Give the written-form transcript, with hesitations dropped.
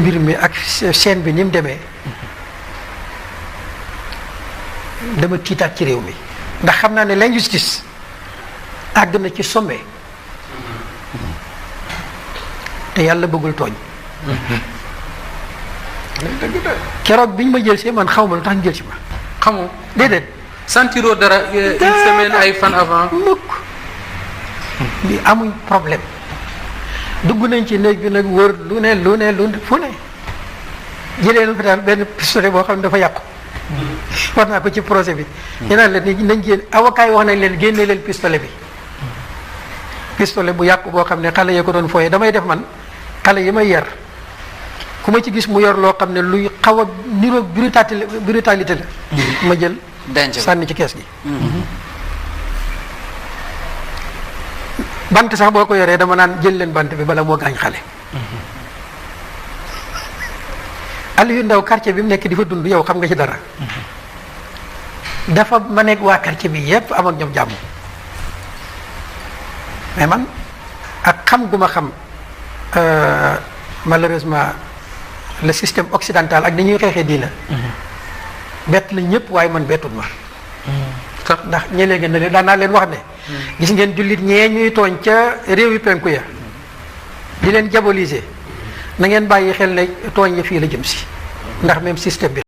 mbir mi ak chaîne bi ni mu demee dama tiitaat ci réew mi ndax xam naa ne l'injustice àgg na ci sommet te yàlla bëggul tooñ. keroog biñ ma jël see man xaw ma lu tax ñu jël si ma. xamoo déedéet. sentiroo dara une semaine ay fan avant. mukk bi amuñ problème dugg nañ ci néeg bi nag wër lu ne fu ne jëlee na fi daal benn pistolet boo xam ne dafa yàqu. war naa ko ci procès bi. ñu naan leen ni nañ génn avocat yi wax nañ leen génne leen pistolet bi. pistolet bu yàqu boo xam ne xale ya ko doon fooyee damay def man xale yi may yar ku ma ci gis mu yor loo xam ne luy xaw a niroog brutalité la. ma jël. denc sànni ci kees gi. bant sax boo ko yoree dama naan jël leen bant bi bala moo gaañ xale. Aliou Ndao quartier bi mu nekk di fa dund yow xam nga ci dara. dafa ma nekk waa quartier bi yépp am ak ñoom jàmm. mais man ak xam gu ma xam malheureusement le système occidental ak ni ñuy xeexee diina. bett la ñëpp waaye man bettut ma. ndax ñelee ngeen ne leen daan naa leen wax ne. gis ngeen jullit ñee ñuy tooñ ca réew yi penku ya di leen diaboliser na ngeen bàyyi xel ne tooñ ya fii la jëm si ndax même système bi.